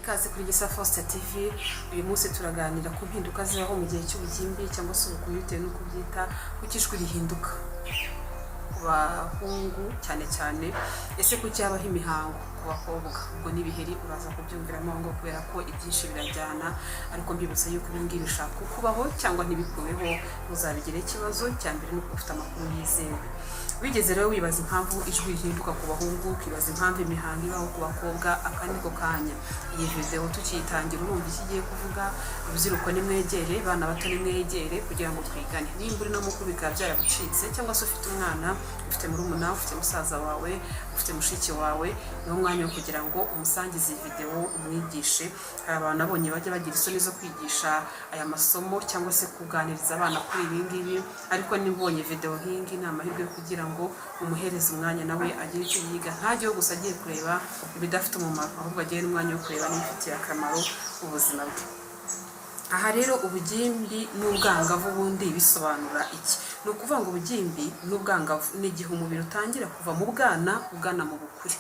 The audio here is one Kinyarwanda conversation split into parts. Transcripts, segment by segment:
Ikaze kuri Gisa Faustin TV. Uyu munsi turaganira ku mpinduka zibaho mu gihe cy'ubugimbi cyangwa se ubukumi, bitewe n'uko ubyita. Kuki ijwi rihinduka ku bahungu cyane cyane? Ese kuki habaho imihango ku bakobwa? Ubwo n'ibiheri uraza kubyumviramo ngo kubera ko ibyinshi birajyana. Ariko mbibutsa yuko ibi ngibi bishaka kukubaho cyangwa ntibikubeho, ntuzabigire ikibazo. Cya mbere ni uko ufite amakuru yizewe. Wigeze rero wibaza impamvu ijwi rihinduka ku bahungu, ukibaza impamvu imihango ibaho ku bakobwa? Aka niko kanya. Iyi video tukiyitangira urumva icyo igiye kuvuga. Urubyiruko nimwegere, bana bato nimwegere kugira ngo twigane. Nimba uri no mukuru bikaba byaragucitse, cyangwa se ufite umwana, ufite murumuna, ufite musaza wawe, ufite mushiki wawe, niwo mwanya wo kugira ngo umusangize iyi video, umwigishe. Hari abantu nabonye bajya bagira isoni zo kwigisha aya masomo cyangwa se kuganiriza abana kuri ibi ngibi, ariko niba ubonye video nk'iyi ngiyi, ni amahirwe yo kugira ngo umuhereze umwanya nawe agire icyo yiga. Ntajyeho gusa agiye kureba ibidafite umumaro, ahubwo agire n'umwanya wo kureba n'ibifitiye akamaro ubuzima bwe. Aha rero, ubugimbi n'ubwangavu bundi bisobanura iki? Ni ukuvuga ngo ubugimbi n'ubwangavu ni igihe umubiri utangira kuva mu bwana ugana mu bukure.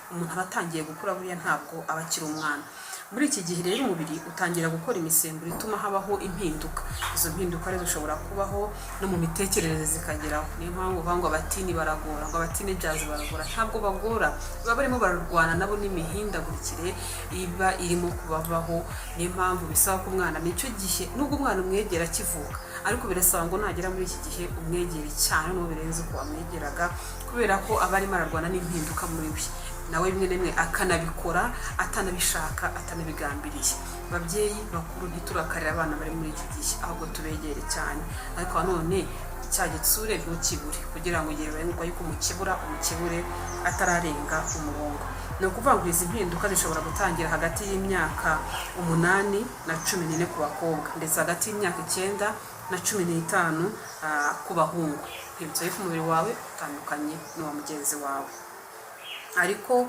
Umuntu aba atangiye gukura, buriya ntabwo aba akiri umwana. Muri iki gihe rero umubiri utangira gukora imisemburo ituma habaho impinduka. Izo mpinduka rero zishobora kubaho no mu mitekerereze zikageraho. Niyo mpamvu uvuga ngo abatini baragora, ngo abateenagers baragora. Ntabwo bagora, baba barimo bararwana nabo n'imihindagurikire iba irimo kubabaho. Niyo mpamvu bisaba ko umwana, nicyo gihe, nubwo umwana umwegera akivuka, ariko birasaba ngo nagera muri iki gihe umwegere cyane n'uwo birenze uko wamwegeraga, kubera ko aba arimo ararwana n'impinduka muri we, nawe rimwe na rimwe akanabikora atanabishaka, atanabigambiriye. Babyeyi bakuru, ntiturakarire abana bari muri iki gihe, ahubwo tubegere cyane. Ariko nanone cya gitsure ntukibure, kugira ngo igihe bibaye ngombwa yuko umukebura, umukebure atararenga umurongo. Ni ukuvuga ngo izi mpinduka zishobora gutangira hagati y'imyaka 8 na 14 ku bakobwa, ndetse hagati y'imyaka 9 na 15 ku bahungu. Nkwibutsa yuko umubiri wawe utandukanye n'uwa mugenzi wawe. Ariko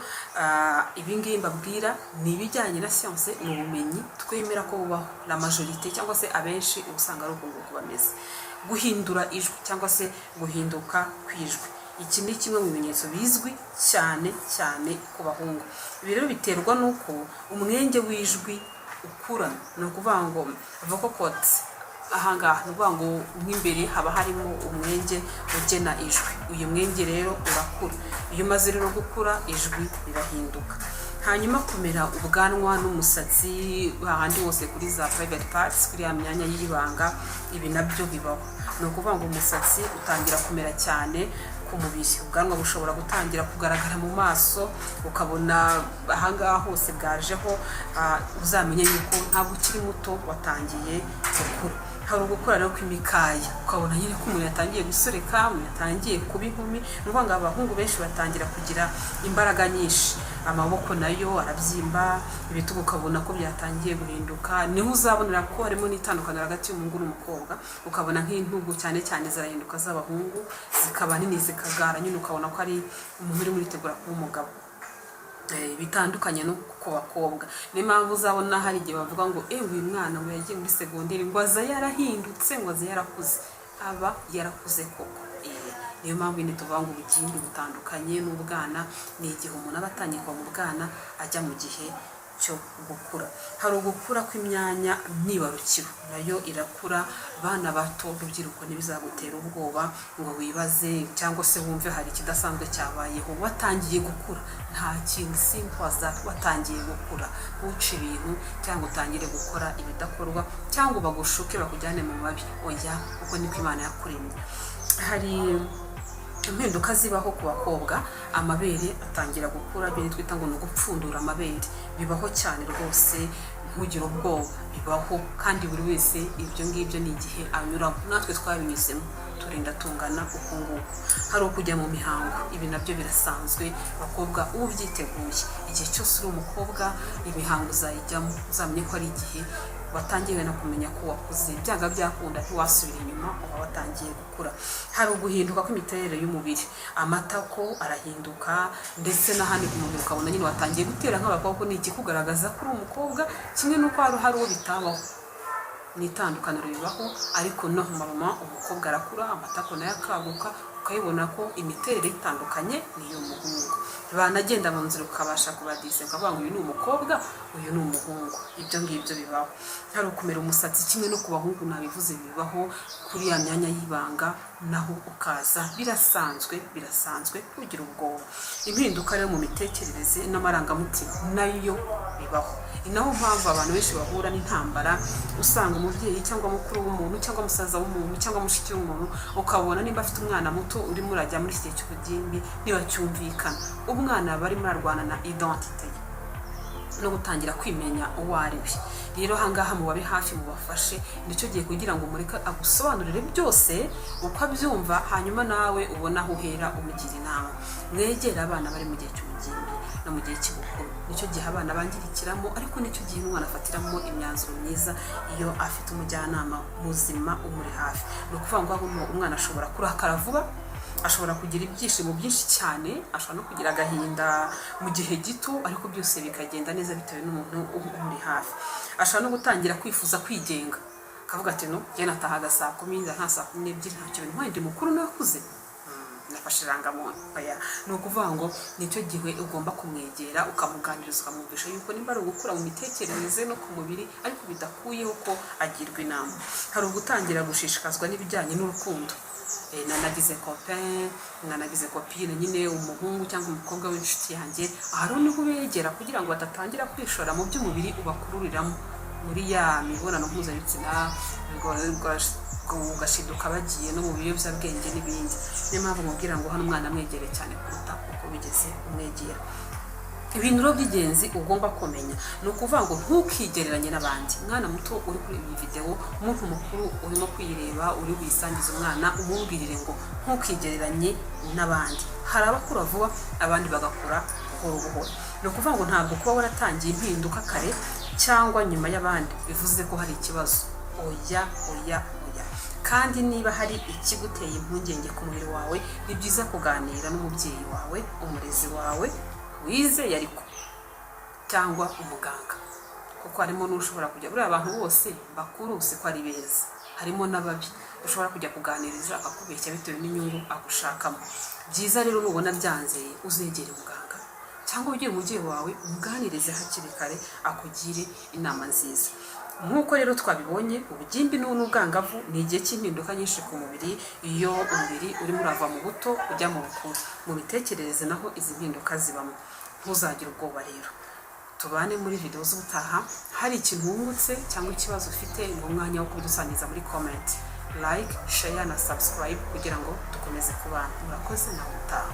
ibi ngibi mbabwira ni ibijyanye na siyanse, ni ubumenyi twemera ko bubaho. La majorité cyangwa se abenshi uba usanga ari uku nguku bameze. Guhindura ijwi cyangwa se guhinduka kw'ijwi, iki ni kimwe mu bimenyetso bizwi cyane cyane ku bahungu. Ibi rero biterwa n'uko umwenge w'ijwi ukura. Ni ukuvuga ngo vocal cords ahangaha, ni ukuvuga ngo nk'imbere haba harimo umwenge ugena ijwi. Uyu mwenge rero urakura. Iyo umaze rero gukura, ijwi rirahinduka. Hanyuma kumera ubwanwa n'umusatsi hahandi hose kuri za private parts, kuri ya myanya y'ibanga, ibi nabyo bibaho. Ni ukuvuga ngo umusatsi utangira kumera cyane ku mubiri, ubwanwa bushobora gutangira kugaragara mu maso, ukabona ahangaha hose bwajeho. Uzamenye yuko ntabwo ukiri muto, watangiye gukura. Hari ugukura rero kw'imikaya, ukabona nyine ko umuntu yatangiye gusoreka, umuntu yatangiye kuba inkumi. Ni ukuvuga ngo abahungu benshi batangira kugira imbaraga nyinshi, amaboko nayo arabyimba, ibitugu ukabona ko byatangiye guhinduka. Niho uzabonera ko harimo n'itandukaniro hagati y'umuhungu n'umukobwa, ukabona nk'intugu cyane cyane zirahinduka z'abahungu, zikaba nini, zikagara nyine, ukabona ko ari umuntu urimo uritegura kuba umugabo. Bitandukanye no ku bakobwa. Niyo mpamvu uzabona hari igihe bavuga ngo uyu mwana ngo yagiye muri segonderi, ngo aza yarahindutse, ngo aza yarakuze. Aba yarakuze koko. Niyo mpamvu nyine tuvuga ngo ubugimbi butandukanye n'ubwana. Ni igihe umuntu aba atangiye kuva mu bwana ajya mu gihe cyo gukura. Hari ugukura kw'imyanya myibarukiro, nayo irakura. Bana bato, rubyiruko, ntibizagutera ubwoba ngo wibaze cyangwa se wumve hari ikidasanzwe cyabayeho. Watangiye gukura, nta kintu, simple as that. Watangiye gukura, ntuce ibintu cyangwa utangire gukora ibidakorwa cyangwa bagushuke bakujyane mu mabi. Oya, uko niko Imana yakuremye. Hari impinduka zibaho ku bakobwa, amabere atangira gukura, ibyo twita ngo ni ugupfundura amabere. Bibaho cyane rwose, ntugire ubwoba, bibaho kandi buri wese ibyo ngibyo ni igihe anyuramo. Natwe twabinyuzemo, turinda tungana uku nguku. Hari ukujya mu mihango, ibi nabyo birasanzwe. Abakobwa, uba ubyiteguye. Igihe cyose uri umukobwa, imihango uzayijyamo, uzamenye ko ari igihe watangiye no kumenya ko wakuze. Byanga byakunda ntiwasubira inyuma, uba watangiye gukura. Hari uguhinduka kw'imiterere y'umubiri, amatako arahinduka ndetse n'ahandi ku mubiri, ukabona nyine watangiye gutera nk'abakobwa. Ni ikikugaragaza ko uri umukobwa, kimwe n'uko hari uwo bitabaho. Ni itandukaniro bibaho, ariko no mama umukobwa arakura, amatako nayo akaguka, ukabibona ko imiterere itandukanye n'iy'umuhungu. Banagenda mu nzira ukabasha kubadise, ukavuga ngo uyu ni umukobwa, uyu ni umuhungu. Ibyo ngibyo bibaho. Hari ukumera umusatsi, kimwe no ku bahungu nabivuze, bibaho kuri ya myanya y'ibanga naho ukaza. Birasanzwe, birasanzwe, ntugire ubwoba. Impinduka rero mu mitekerereze n'amarangamutima nayo bibaho. Ni naho mpamvu abantu benshi bahura n'intambara. Usanga umubyeyi cyangwa mukuru w'umuntu cyangwa musaza w'umuntu cyangwa mushiki w'umuntu, ukabona nimba afite umwana muto urimo urajya muri iki gihe cy'ubugimbi, ntibacyumvikana. Umwana aba arimo ararwana na identité ye no gutangira kwimenya uwo ari we. Rero ahangaha mubabe hafi, mubafashe. Nicyo gihe kugira ngo mureke agusobanurire byose uko abyumva, hanyuma nawe ubone aho uhera umugira inama. Mwegere abana bari mu gihe cy'ubugimbi no mu gihe cy'ubukuru. Nicyo gihe abana bangirikiramo, ariko nicyo gihe umwana afatiramo imyanzuro myiza iyo afite umujyanama muzima umuri hafi. Ni ukuvuga ngo hano umwana ashobora kurakara vuba, ashobora kugira ibyishimo byinshi cyane, ashobora no kugira agahinda mu gihe gito, ariko byose bikagenda neza bitewe n'umuntu umuri hafi. Ashobora no gutangira kwifuza kwigenga, akavuga ati: "No njye natahaga saa 10, nta saa 12 ntacyo bintwaye, ndi mukuru, nakuze, nafashe irangamuntu." Oya, ni ukuvuga ngo nicyo gihe ugomba kumwegera, ukamuganiriza, ukamwumvisha yuko nimba ari ugukura mu mitekerereze no ku mubiri, ariko bidakuyeho ko agirwa inama. Hari ugutangira gushishikazwa n'ibijyanye n'urukundo. Nanagize copain, nanagize copine nyine, umuhungu cyangwa umukobwa w'inshuti yanjye. Aha rero niho ubegera kugira ngo badatangira kwishora mu by'umubiri ubakururiramo muri ya mibonano mpuzabitsina, ugashiduka bagiye no mu biyobyabwenge n'ibindi. Niyo mpamvu mubwira ngo hano umwana amwegere cyane kuruta uko bigeze umwegera. Ibintu rero by'ingenzi ugomba kumenya ni ukuvuga ngo ntukigereranye n'abandi. Mwana muto uri kuri iyi videwo, umuntu mukuru urimo kuyireba, uri buyisangize umwana, umubwirire ngo ntukigereranye n'abandi. Hari abakura vuba, abandi bagakura buhoro buhoro. Ni ukuvuga ngo ntabwo kuba waratangiye impinduka kare cyangwa nyuma y'abandi bivuze ko hari ikibazo. Oya, oya, oya. Kandi niba hari ikiguteye impungenge ku mubiri wawe, ni byiza kuganira n'umubyeyi wawe, umurezi wawe wizeye ariko, cyangwa umuganga, kuko harimo n'ushobora kujya, buriya abantu bose bakuru si ko ari beza, harimo n'ababi ushobora kujya kuganiriza akakubeshya bitewe n'inyungu agushakamo. Byiza rero, nubona byanze, uzegere muganga cyangwa ugire umubyeyi wawe, umuganirize hakiri kare, akugire inama nziza. Nk'uko rero twabibonye, ubugimbi n'ubwangavu ni igihe cy'impinduka nyinshi ku mubiri, iyo umubiri urimo urava mu buto ujya mu bukuru. Mu mitekerereze naho izi mpinduka zibamo. Ntuzagire ubwoba rero. Tubane muri video z'ubutaha. Hari ikintu wungutse cyangwa ikibazo ufite, ni umwanya wo kubidusangiza muri comment. Like, share na subscribe kugira ngo dukomeze kubana. Murakoze, nawe utaha.